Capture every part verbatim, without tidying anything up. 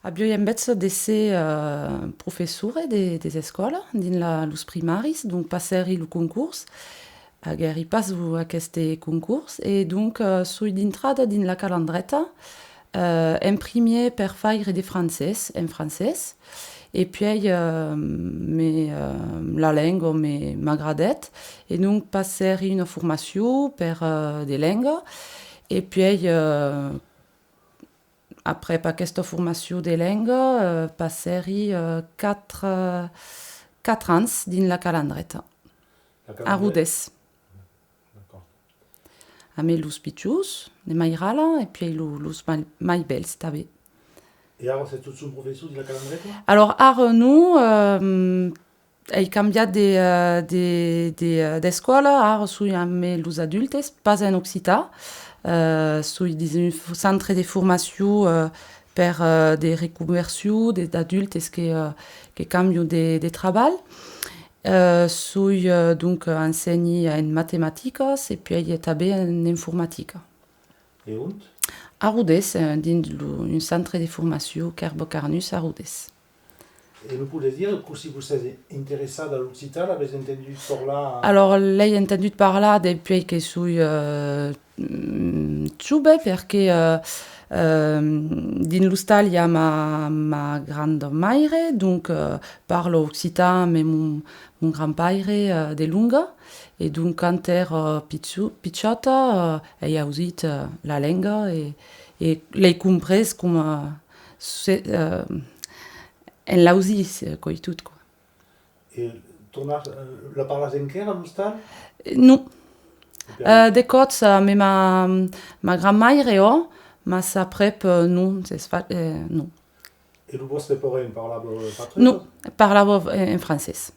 Aviái enveja de ser, eh, professora de, des escòlas, dins la, los primaris, donc passèri lo concors. Aguèri pas lo, aqueste concors, e donc, eh, soi dintrada dins la Calandreta, eh, en primièr per faire de francés, en francés, e puèi, eh, me, eh, la lenga me, m'agradèt, e donc passèri una formacion per, eh, de lenga, e puèi, eh, aprèp aquesta formacion de lenga, eh, passèri, eh, quatre, eh, quatre ans dins la Calandreta, La a Calandreta. Rodés. D'accord. Amé los pichons de mairala e puèi lo, los mai, mai bèls tanben. E ara sètz totjorn professor dins la Calandreta? Alors, ara non, eh, ai cambiat de, eh, de, de, eh, d'escòla, ara soi amb los adultes, pas en occitan. Eh, soi dins un f-, centre de formacion, eh, per, eh, de reconversion de, d'adultes que, eh, que cambian de, de trabalh. Eh, soi, eh, donc, ensenhi en matematicas e puèi tanben en informatica. E ont? A Rodés, eh, dins lo, un centre de formacion Kerbo Carnus a Rodés. E nos podètz dire cossí vos sètz interessada a l'occitan? L'avètz entendut parlar? Alors, l'ai entendut parlar dempuèi que soi, eh, mm, jove, perque, eh, eh, dins l'ostal i a ma, ma granda maire, donc, eh, parla occitan, mai mon, mon grand-paire, eh, de longa, e donc quand èra pichu-, pichòta, eh, ai ausit, eh, la lenga e, e l'ai comprés coma, se, eh, en l'ausir, coitot, quoi. E tornar, eh, la parlatz enquèra a l'ostal? Eh, non. E per... Eh, de còps, eh, amé ma, ma grand-maire, ò, mas aprèp, eh, non, s'es fa-, eh, non. E lo vòstre parent parlava pas tròp? Non, parlava, eh, en francés.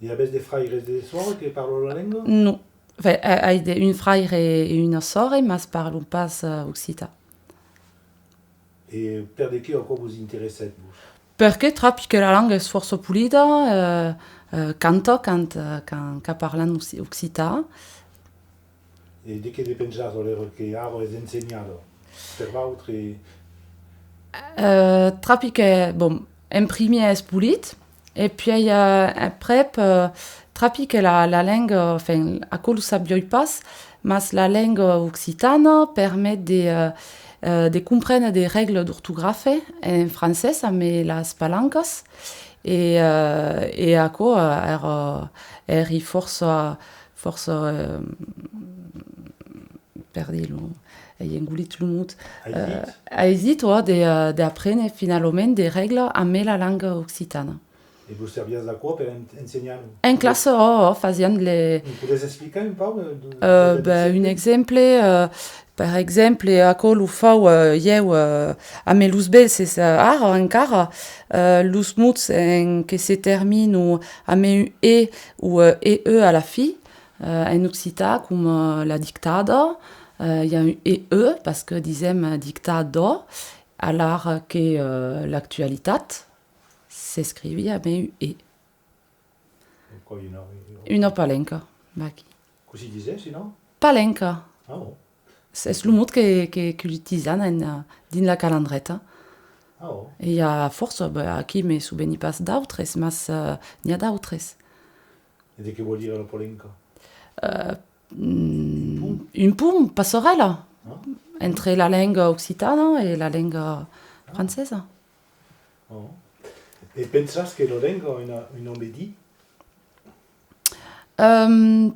E avètz de fraires e de sòrres que parlan la lenga? Non. Enfin, eh, ai de, un fraire e una sòrre, mas parlan pas, eh, occitan. E per de qué aquò vos interessèt, vos? Perque trapi que la lenga es fòrça polida, eh, eh, canta quand, eh, quand, quand parlan occi-, occitan. E de qué depensatz, alèra, que ara es ensenhada per vautres? Eh, trapi que, bon, en primièr es polit, e puèi, eh, aprèp, eh, trapi que la, la lenga, enfin, aquò lo sabiái pas, mas la lenga occitana permet de, eh, eh, de comprene de règlas d'ortografa en francés amé las palancas, e, eh, e aquò, eh, èra, èri fòrça, fòrça, eh, pèrdi lo, ai engolit lo mot. Aisit? Eh, aisit, ò, de, eh, d'aprene finalament de règlas amé la lenga occitana. E vos serviatz d'aquò per en-, ensenhar-lo? En classa, ò, ò, fasiam le... Nos podètz explicar un pauc, eh, de, eh, de, ben, un exemple, eh, per exemple, aquò lo fau, eh, ieu, eh, amé los belses, eh, ara encara, eh, los mots en que se terminan amé un E o, eh, E E a la fin, eh, en occitan, coma la dictada, eh, i a un E E, parce que disèm, eh, dictada, alara que, eh, l'actualitat s'escrivi amé un E. Aquò, una, una... Una palenca, vaquí. Cossí disètz, sinon? Palenca. Ah, bon. Es lo mot que, que, que utilizan en, eh, dins la Calandreta. Ah, bon. E i a fòrça, ben, aquí me soveni pas d'autres, mas, eh, n'i a d'autres. E de qué vòl dire la palenca? Eh, mm, un pont, passarèla, entre la lenga occitana e la lenga francesa. Oh. E pensas que la lenga a un, un avenir? Ehm,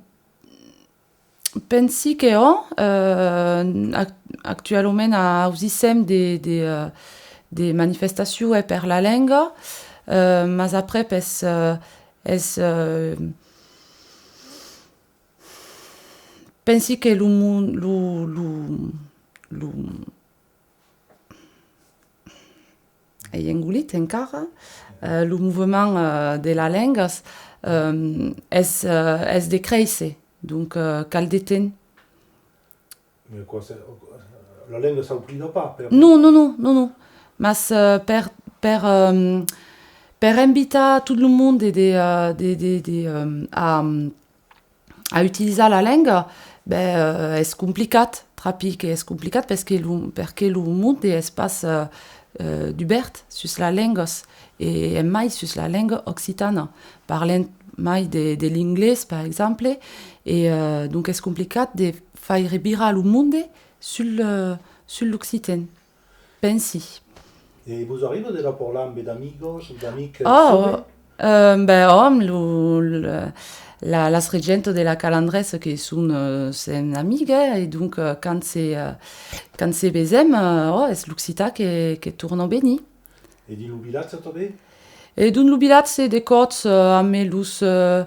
pensi que ò, eh, ac-, actualament ausissèm de, de, eh, de manifestacions, eh, per la lenga, eh, mas aprèp es, eh, es, eh, pensi que lo mon-, lo, lo, lo, ai engolit encara, eh, lo movement, eh, de la lengas, eh, es, eh, es de créisser, donc, eh, cal de temps. Mas aquò, se, la lenga s'aublida pas, per... Non, non, non, non, non. Mas, eh, per, per, eh, per invitar tot lo monde de, eh, de, de, de, eh, a, a utilizar la lenga, ben, eh, es complicat, trapi que es complicat, perque lo, perque lo monde es pas, eh, eh, dubèrt sus las lengas, e en mai sus la lenga occitana. Parlèm mai de, de l'inglés, per exemple, e, eh, donc es complicat de faire virar lo monde sul, eh, sul l'occitan, pensi. E vos arriba de la parlar amb d'amigas o d'amics? Oh, eh, ben, òm, lo, lo, la, las regentas de la Calandreta que son, eh, sèm amigas, e donc, eh, quand se, eh, quand se vesèm, eh, oh, es l'occitan que, que torna venir. E dins lo vilatge tanben? E dins lo vilatge, de còps, eh, amb los, eh,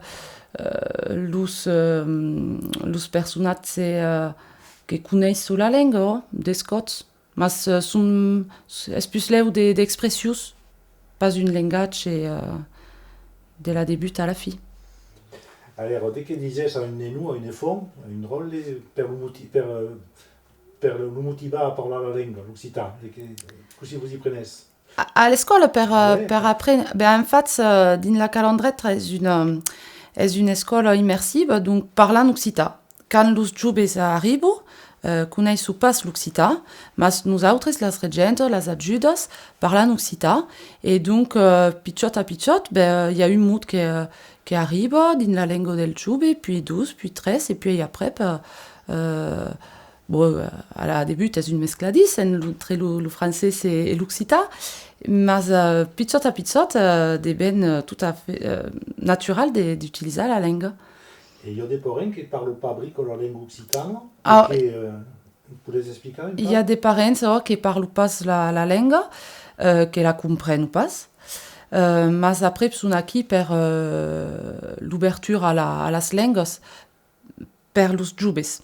eh, los, eh, los personatges, eh, que coneisson la lenga, oh, de còps. Mas, eh, son, es puslèu de, d'expressions, pas un lengatge, eh, de la debut a la fin. Alèra, de que disètz a un nenon, a un enfant, a un dròlle, per lo moti-, per, eh, per lo, lo motivar a parlar la lenga, l'occitan, de que, cossí vos i prenètz? A, a l'escòla, per, eh, per aprene-, ben, en fach, eh, dins la Calandreta es una, es una escòla immersiva, donc parlam occitan. Quand los joves arribon, eh, coneisson pas l'occitan, mas nosautres, las regentas, las ajudas, parlam occitan, e donc, eh, pichòt a pichòt, ben, i a un mot que, que arriba dins la lenga del jove, puis dos, puis tres, e puèi aprèp, eh, eh, bon, eh, a la debut es un mescladís entre lo, lo francés e, e l'occitan, mas, eh, pichòt a pichòt, eh, deven, eh, tot a fait, eh, natural de, d'utilizar la lenga. E i a de parents que parlan pas brica la lenga occitana? Ah, e que, eh, podètz explicar un pauc? I a de parents, oh, que parlan pas la, la lenga, eh, que la comprenon pas. Eh, mas aprèp son aquí per, eh, l'obertura a la, a las lengas, per los joves.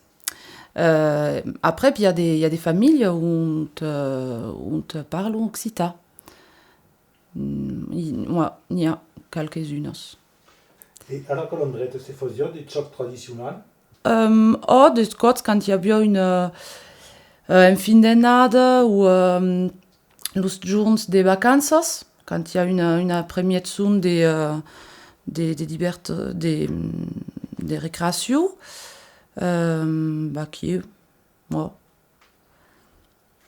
Eh, aprèp, i a de, i a de familhas ont, eh, ont parlan occitan. Mm, i, ouais, n'i a qualques-unas. E a la Calandreta se fasiá de jòc tradicional? Ehm, ò, de còps, quand i aviá una, eh, en fin d'annada o, ehm, los jorns de vacanças, quand i a una, una premièr jorn de, eh, de, de divert-, de, de recreacion, ehm, vaquí, ò.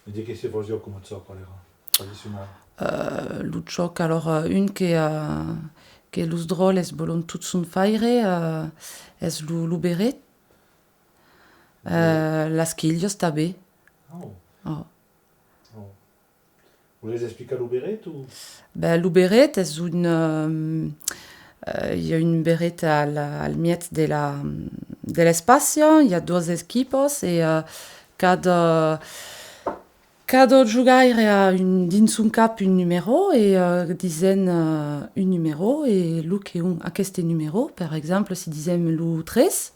E de qué se fasiá coma jòc, alèra, tradicional? Eh, lo jòc, alòra, un que, eh, que los dròlles vòlon totjorn faire, eh, es lo, lo beret. Eh, las quilhas tanben. Oh. Oh. Oh. Volètz explicar lo beret o? Ben, lo beret es un, ehm, eh, i a un beret al, al mièg de la, de l'espaci, i a doas equipas e, eh, cada, cada jogaire a un, dins son cap un numèro e, eh, disèm, eh, un numèro e lo que ont aqueste numèro, per exemple, si disèm lo tres,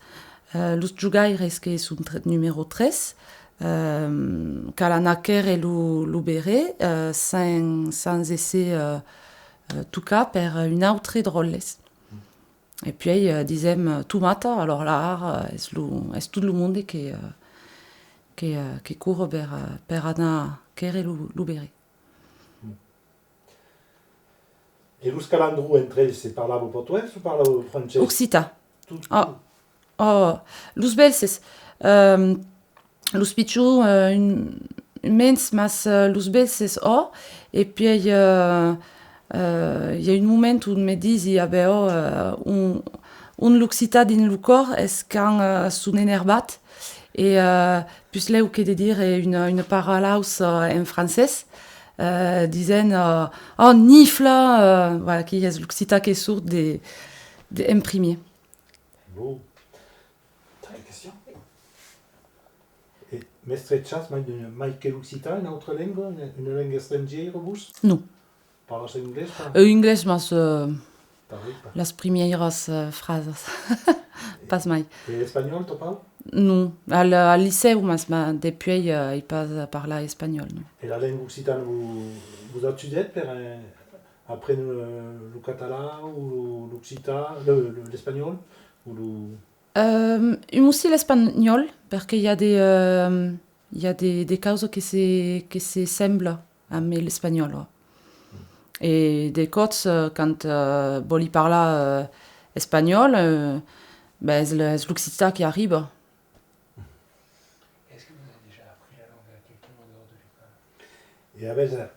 eh, los jogaires que son tre-, numèro tres, ehm, cal anar quèrre lo, lo beret, eh, sens, sens èsser, eh, eh, tocat per un autre dròlles. E puèi, eh, disèm, eh, tomata, alòra, eh, es lo, es tot lo monde que, eh, que, eh, que corre per, eh, per anar quèrre lo, lo beret. E los calandrons entre eles se parlavan patoès o parlavan francés? Occitan. Tot, oh, tot. Oh, los bèlses. Ehm, los pichons, eh, un, mens, mas, eh, los bèlses, oh. E puèi, eh, eh, i a un moment ont me disi, ah ben, oh, eh, ont, ont l'occitan dins lo còr es quand, eh, son enervat. E, eh, puslèu que de dire una, una parauça en francés, eh, disèm, eh, oh, nifla, eh, voilà, que es l'occitan que sort de, de, en primièr. Bon. T'as une question? E mestretjatz mai, mai que l'occitan, una autra lenga, una, una lenga estrangièra, vos? Non. Parlas anglés, pas? Eh, anglés, mas, eh, pas, oui, pas. Las primièras, eh, frasas. Pas mai. E l'espanhòl, tanpauc? Non. Al, al licèu, mas, ma, depuèi, eh, ai pas parlat espanhòl, non. E la lenga occitana, vos, vos ajudèt per, eh, aprene, eh, lo catalan o lo, l'occitan, lo, lo, l'espanhòl o lo... Ehm, un bocin l'espanhòl, perque i a de, ehm, i a de, de causas que se, que se sembla amb l'espanhòl, ò. E de còps, eh, quand, eh, vòli parlar, eh, espanhòl, eh, ben, es le, es l'occitan qui arriba. Est-ce que vous avez déjà appris la langue à quelqu'un en dehors de l'école? E avètz, eh,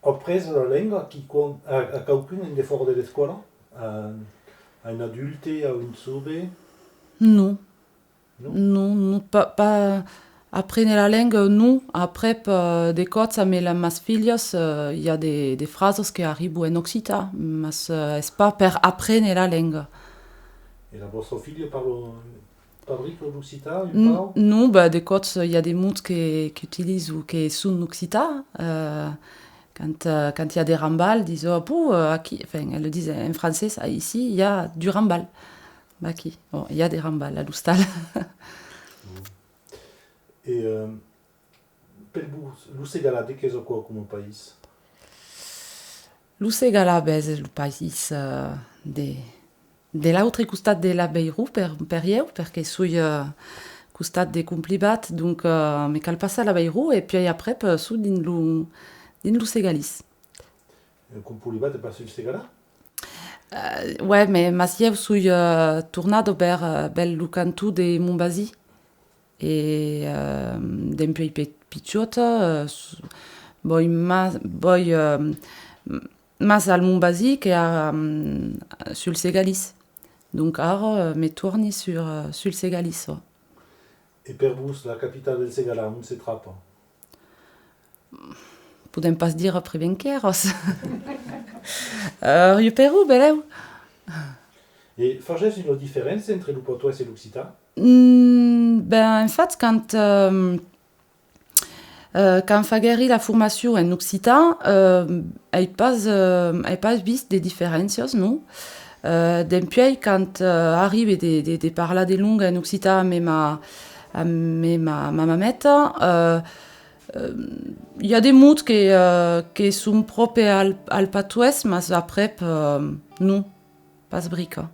Aprés la lenga a quicòm, a, a quauqu'un en defòra de l'escòla? A, a un adulte, a un jove? Non. Non? Non, non, pas, pas aprene la lenga, non. Aprèp, eh, de còps, amé la, mas filhas, eh, i a de, de frasas que arriban en occitan, mas, eh, es pas per aprene la lenga. E la vòstra filha parla, fabrica l'occitan, un N-, pauc? Non, ben, de còps, i a de mots que, qu'utiliso, que son occitans, eh, quand, eh, quand i a de rambal, dison, oh, pô, eh, aquí, enfin, elle le disait en français, ah, ici, il y a du rambal. Vaquí, bon, i a de rambal a l'ostal. E, eh, per vos, lo Segalar, de qu'es aquò coma país? Lo Segalar, ben, es lo país, eh, de, de l'autre costat de l'Avairon per, per ieu, perque soi, eh, costat de Complibat, donc, eh, me cal passar l'Avairon e puèi aprèp, eh, soi dins lo, dins lo Segalís. E Complibat es pas sul Segalar? Eh, ouais, mès, mas ieu soi, eh, tornada vers, eh, vers lo canton de Montbasís. E, eh, dempuèi pe-, pichòta, eh, s-, vòi mas, vòi, eh, m-, mas al Montbasís que a, mm, sul Segalís. Donc ara, eh, me torni sur, eh, sul Segalís, ouais. E per vos, la capitala del Segalar, ont se trapa? Podèm pas dire Prevenquièras. Eh, Riuperòu, belèu. E faguètz una diferéncia entre lo patoès e l'occitan? Mm, ben, en fach, quand, ehm, eh, quand faguèri la formacion en occitan, ehm, ai pas, ehm, ai pas vist de diferéncias, non? Eh, dempuèi, quand, eh, arribe de, de, de parlar de longa en occitan amb ma, amb ma, ma mameta, eh, eh, i a de mots que, eh, que son pròpes al, al patoès, mas aprèp, eh, non, pas brica.